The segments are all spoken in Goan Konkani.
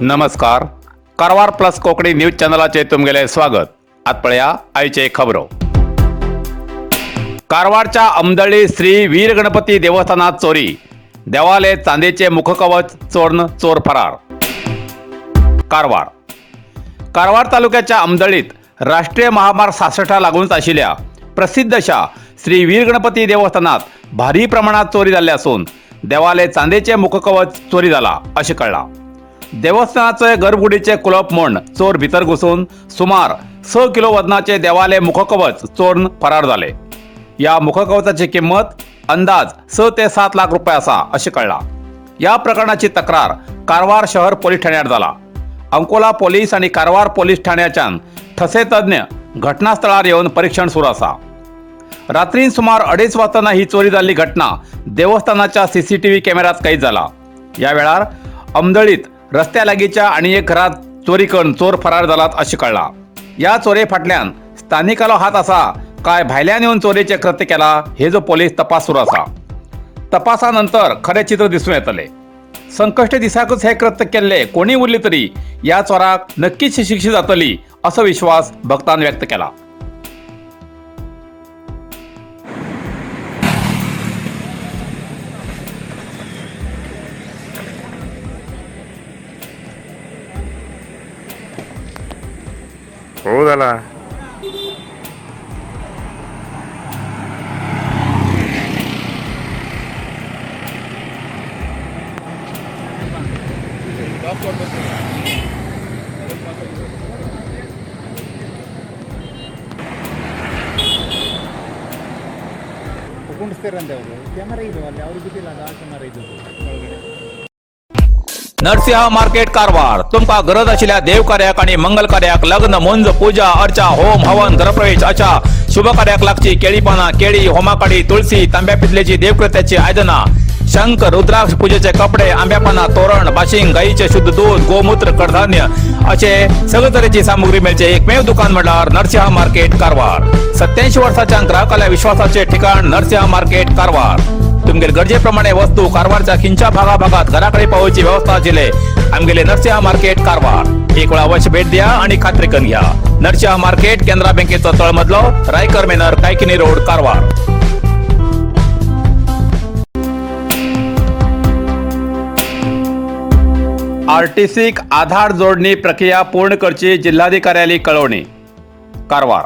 नमस्कार, कारवार प्लस कोंकणी न्यूज चॅनलाचे तुमगेले स्वागत. आत पळया आयचे खबरो. कारवारच्या अमदळी श्री वीर गणपती देवस्थानात चोरी. देवाले चांदीचे मुखकवच चोरन चोर फरार. कारवार. कारवार तालुक्याच्या अमदळीत राष्ट्रीय महामार्ग 66 लागूनच आशिल्ल्या प्रसिद्ध अशा श्री वीर गणपती देवस्थानात भारी प्रमाणात चोरी जाल्ली असून देवाले चांदीचे मुखकवच चोरी जाला अशें कळ्ळां. देवस्थानाचे गर्भगुडीचे कुलप म्हूण चोर भितर घुसून सुमार 6 किलो वजनाचे देवाले मुखकवच चोरून फरार जाले. या मुखकवचाची किंमत अंदाज 6 ते 7 लाख रुपये आसा अशें कळ्ळां. या प्रकरणाची तक्रार कारवार शहर पोलीस ठाण्यात जाला. अंकोला पोलीस आणि कारवार पोलीस ठाण्याच्यान ठसे तज्ज्ञ घटनास्थळार येवन परीक्षण सुरू आसा. रात्री सुमार 2:30 वाजताना ही चोरी जाल्ली घटना देवस्थानाच्या सीसीटीव्ही कॅमेऱ्यात कैद जाला. या वेळार अमदळीत रस्त्या लागींच्या आनी एक घरात चोरी करून चोर फरार जालात अशें कळ्ळां. ह्या चोरये फाटल्यान स्थानिकालो हात आसा काय भायल्यान येवन चोरयेचें कृत्य केलां हेजो पोलीस तपास सुरू आसा. तपासानंतर खरें चित्र दिसून येतलें. संकश्ट दिसाकच हे कृत्य केल्ले कोणी उरले तरी ह्या चोराक नक्कीच शिक्षा जातली असो विश्वास भक्तान व्यक्त केला. हो झाला. ಕುಂಡಿಸ್ತೀರಂತೆ ಅವರು. ಕ್ಯಾಮರಾ ಇದು ಅಲ್ಲಿ ಅವ್ರಿಗೆ ಗೊತ್ತಿಲ್ಲ, ಅದು ಆ ಕ್ಯಾಮರಾ ಇದ್ದದ್ದು ಒಳಗಡೆ. नरसिंह मार्केट कारवार. तुमकां गरज आशिल्ल्या देव कार्याक आनी मंगल कार्याक, लग्न, मुंज, पूजा अर्चा, होम हवन, गृहप्रवेश अशा शुभ कार्याक लागची केळी पानां, केळी, होमाकाडी, तुळसी, तांब्या पितलेची देवकृत्याची आयदनां, शंख, रुद्राक्ष, पूजेचे कपडे, आंब्या पानां, तोरण, बाशिंग, गायीचे शुद्ध दूध, गोमूत्र, कडधान्य असे सगळे तरेची सामुग्री मेळचे एकमेव दुकान म्हणल्यार नरसिंह मार्केट कारवार. 87 वर्साच्या ग्राहकाल्या विश्वासाचे ठिकाण नरसिंह मार्केट कारवार. तुमगेले गरजेप्रमाणे वस्तू कारवारच्या खिंच्या भागाभागात घराकडे पावोवची व्यवस्था आशिल्ले आमगेले नरसिंह मार्केट कारवार. एक वेळा अवश्य भेट द्या आणि खात्री करून घ्या. नरसिंह मार्केट, केनरा बँकेचो तळमजलो, रायकर मेनर, कायकिनी रोड, कारवार. आरटीसीक आधार जोडणी प्रक्रिया पूर्ण करची जिल्हाधिकाऱ्याली कळवणी. कारवार.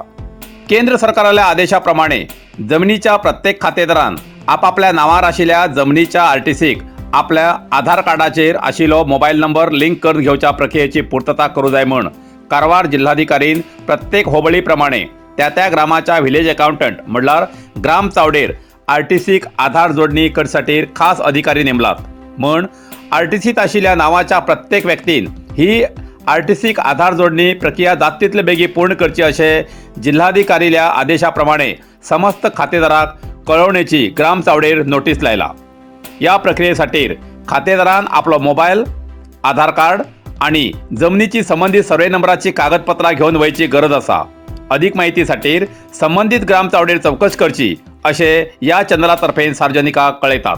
केंद्र सरकाराच्या आदेशाप्रमाणे जमिनीच्या प्रत्येक खातेदारान आपापल्या नांवार आशिल्ल्या जमनीच्या आरटीसीक आपल्या आधार कार्डाचेर आशिल्लो मोबायल नंबर लिंक करून घेवच्या प्रक्रियेची पूर्तता करूं जाय म्हूण कारवार जिल्हाधिकारीन प्रत्येक होबळी प्रमाणे त्या त्या ग्रामाच्या व्हिलेज अकाउंटंट म्हणल्यार ग्राम चावडेर आरटीसीक आधार जोडणी करसाठी खास अधिकारी नेमलात म्हण आरटीसीत आशिल्ल्या नांवाच्या प्रत्येक व्यक्तीन ही आरटीसीक आधार जोडणी प्रक्रिया जाता तितले बेगी पूर्ण करची अशें जिल्हाधिकारील्या आदेशाप्रमाणे समस्त खातेदाराक कळवणेची ग्राम चावडेर नोटीस लायला. या प्रक्रियेसाठी खातेदारान आपलो मोबायल, आधार कार्ड आणि जमनीची संबंधित सर्वे नंबराची कागदपत्रां घेवन वयची गरज आसा. अधिक माहितीसाठी संबंधित ग्राम चावडेर चौकश करची अशें या चॅनलातर्फे सार्वजनिकाक कळयतात.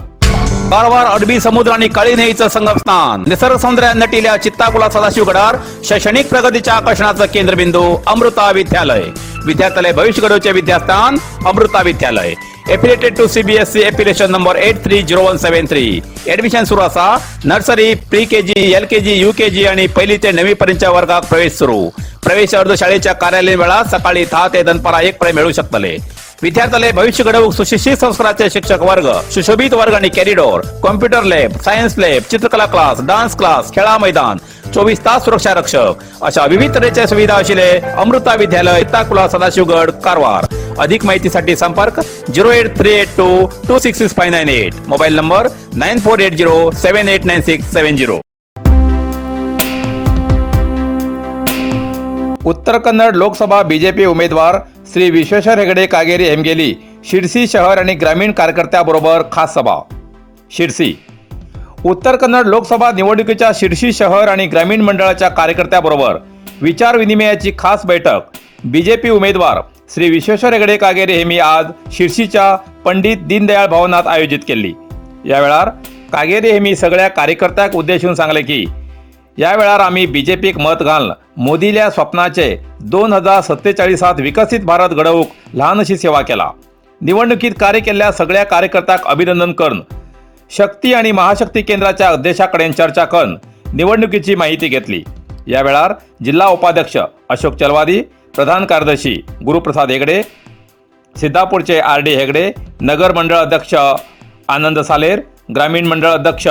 कारवार अरबी समुद्र आणि काळी न्हंयेचं संगमस्थान, निसर्ग सौंदर्यान नटिल्या चित्ताकुला सदाशिवगडार शैक्षणिक प्रगतीच्या आकर्षणाचं केंद्रबिंदू अमृता विद्यालय. विद्यार्थ्याला भविष्य घडवचे विद्यास्थान अमृता विद्यालय. Affiliated to CBSE, affiliation number 830173. Admission सुरू आसा. Nursery, pre KG, L KG, U KG आणि पहिली ते नववी पर्यंतच्या वर्गात प्रवेश सुरू. प्रवेश अर्ज शाळेच्या कार्यालयीन वेळात सकाळी 10 ते दनपारा 1 पर्यंत मिळू शकतले. विद्यार्थ्याला भविष्य घडवूक सुशिक्षित संस्काराचे शिक्षक वर्ग, सुशोभित वर्ग आणि corridor, computer lab, science lab, चित्रकला क्लास, डान्स क्लास, खेळा मैदान, 24 तास सुरक्षा रक्षक अशा विविध तऱ्हेच्या सुविधा असलेले अमृता विद्यालय, ताकुला, सदाशिवगड, कारवार. अधिक माहितीसाठी संपर्क 08382266598, mobile number 9480789670. Uttara Kannada Lok Sabha BJP उमेदवार श्री विश्वेश्वर हेगडे कागेरी हेमगेली शिरसी शहर आणि ग्रामीण कार्यकर्त्याबरोबर खास सभा. शिरसी. उत्तर कन्नड लोकसभा निवडणुकीच्या शिर्शी शहर आणि ग्रामीण मंडळाच्या कार्यकर्त्याबरोबर विचार विनिमयाची खास बैठक बीजेपी उमेदवार श्री विश्वेश्वर हेगडे कागेरी हेमी आज शिर्शीच्या पंडित दीनदयाळ भवनात आयोजित केली. या वेळार कागेरी हेमी सगळ्या कार्यकर्त्याक उद्देशून सांगले की या वेळार आमी बीजेपीक मत घालून मोदील्या स्वप्नाचे 2047 विकसित भारत घडोवंक ल्हानशी सेवा केला. निवडणुकीत कार्य केल्ल्या सगळ्या कार्यकर्त्याक अभिनंदन करून शक्ती आणि महाशक्ती केंद्राच्या अध्यक्षाकडेन चर्चा करून निवडणुकीची माहिती घेतली. या वेळार जिल्हा उपाध्यक्ष अशोक चलवादी, प्रधान कार्यदर्शी गुरुप्रसाद हेगडे, सिद्धापूरचे आर डी हेगडे, नगर मंडळ अध्यक्ष आनंद सालेर, ग्रामीण मंडळ अध्यक्ष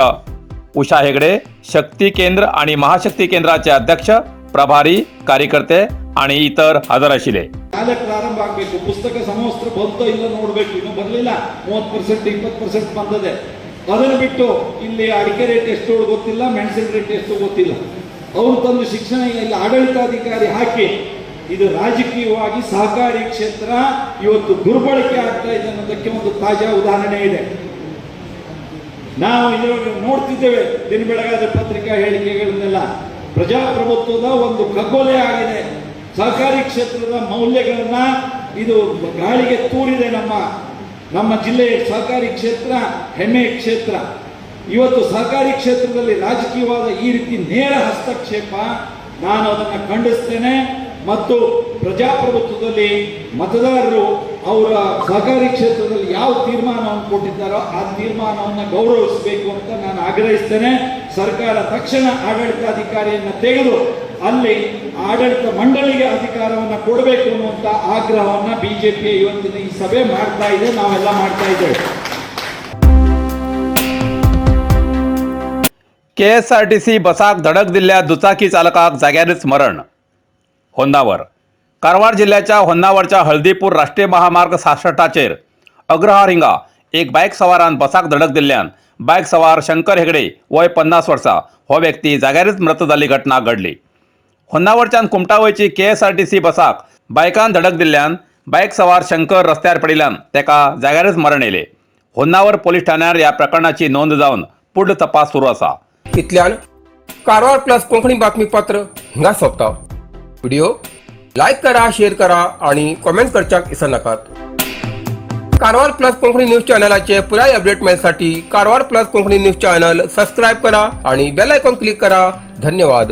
उषा हेगडे, शक्ती केंद्र आणि महाशक्ती केंद्राचे अध्यक्ष, प्रभारी कार्यकर्ते आणि इतर हजर आशिल्ले. ಶಾಲೆ ಪ್ರಾರಂಭ ಆಗಬೇಕು. ಪುಸ್ತಕ ಸಮವಸ್ತ್ರ ಬಂತೋ ಇಲ್ಲ ನೋಡಬೇಕು. ಇನ್ನು ಬರಲಿಲ್ಲ. 30%, 20% ಬಂದದೆ. ಅದನ್ನು ಬಿಟ್ಟು ಇಲ್ಲಿ ಅಡಿಕೆ ರೇಟ್ ಎಷ್ಟು ಗೊತ್ತಿಲ್ಲ, ಮೆಣಸಿನ ರೇಟ್ ಎಷ್ಟು ಗೊತ್ತಿಲ್ಲ. ಅವರು ತಂದು ಶಿಕ್ಷಣ ಇಲ್ಲಿ ಆಡಳಿತಾಧಿಕಾರಿ ಹಾಕಿ ಇದು ರಾಜಕೀಯವಾಗಿ ಸಹಕಾರಿ ಕ್ಷೇತ್ರ ಇವತ್ತು ದುರ್ಬಳಕೆ ಆಗ್ತಾ ಇದೆ ಅನ್ನೋದಕ್ಕೆ ಒಂದು ತಾಜಾ ಉದಾಹರಣೆ ಇದೆ. ನಾವು ಇವಾಗ ನೋಡ್ತಿದ್ದೇವೆ ದಿನ ಬೆಳಗಾದ ಪತ್ರಿಕಾ ಹೇಳಿಕೆಗಳನ್ನೆಲ್ಲ. ಪ್ರಜಾಪ್ರಭುತ್ವದ ಒಂದು ಕಗ್ಗೊಲೆ ಆಗಿದೆ. ಸಹಕಾರಿ ಕ್ಷೇತ್ರದ ಮೌಲ್ಯಗಳನ್ನ ಇದು ಗಾಳಿಗೆ ತೂರಿದೆ. ನಮ್ಮ ನಮ್ಮ ಜಿಲ್ಲೆಯ ಸಹಕಾರಿ ಕ್ಷೇತ್ರ ಹೆಮ್ಮೆಯ ಕ್ಷೇತ್ರ. ಇವತ್ತು ಸಹಕಾರಿ ಕ್ಷೇತ್ರದಲ್ಲಿ ರಾಜಕೀಯವಾದ ಈ ರೀತಿ ನೇರ ಹಸ್ತಕ್ಷೇಪ, ನಾನು ಅದನ್ನು ಖಂಡಿಸ್ತೇನೆ. ಮತ್ತು ಪ್ರಜಾಪ್ರಭುತ್ವದಲ್ಲಿ ಮತದಾರರು ಅವರ ಸಹಕಾರಿ ಕ್ಷೇತ್ರದಲ್ಲಿ ಯಾವ ತೀರ್ಮಾನವನ್ನು ಕೊಟ್ಟಿದ್ದಾರೋ ಆ ತೀರ್ಮಾನವನ್ನು ಗೌರವಿಸಬೇಕು ಅಂತ ನಾನು ಆಗ್ರಹಿಸ್ತೇನೆ. ಸರ್ಕಾರ ತಕ್ಷಣ ಆಡಳಿತಾಧಿಕಾರಿಯನ್ನು ತೆಗೆದು ಅಲ್ಲಿ ಆಡಳಿತ ಮಂಡಳಿಗೆ ಅಧಿಕಾರವನ್ನು ಕೊಡಬೇಕು ಅನ್ನುವಂಥ ಆಗ್ರಹವನ್ನು ಬಿಜೆಪಿಯ ಇವತ್ತಿನ ಈ ಸಭೆ ಮಾಡ್ತಾ ಇದೆ. ನಾವೆಲ್ಲ ಮಾಡ್ತಾ ಇದ್ದೇವೆ. केएसआरटीसी बसाक धडक दिल्ल्या दुचाकी चालकाक जाग्यारच मरण. होन्नावर. कारवार जिल्ह्याच्या होन्नावरच्या हळदीपूर राष्ट्रीय महामार्ग 66चेर अग्रहार हिंगा एक बायक सवारान बसाक धडक दिल्ल्यान बायक सवार शंकर हेगडे, वय 50 वर्सां, हो व्यक्ती जाग्यारच मृत जाल्ली घटना घडली. होन्नावरच्यान कुमटा वयची केएसआरटीसी बसाक बायकान धडक दिल्ल्यान बायक सवार शंकर रस्त्यार पडिल्ल्यान ताका जाग्यारच मरण येयलें. होन्नावर पोलीस ठाण्यार ह्या प्रकरणाची नोंद जावन फुडलो तपास सुरू आसा. इतल्यान कारवार प्लस कोंकणी बातमीपत्र हिंगा सोंपता. व्हिडिओ लायक करा, शेअर करा आणि कॉमेंट करच्याक विसरनाकात. कारवार प्लस कोंकणी न्यूज चॅनलाचे पुराय update मेळसाठी Karwar plus Konkani news channel subscribe करा आणि बेल आयकॉन क्लिक करा. धन्यवाद.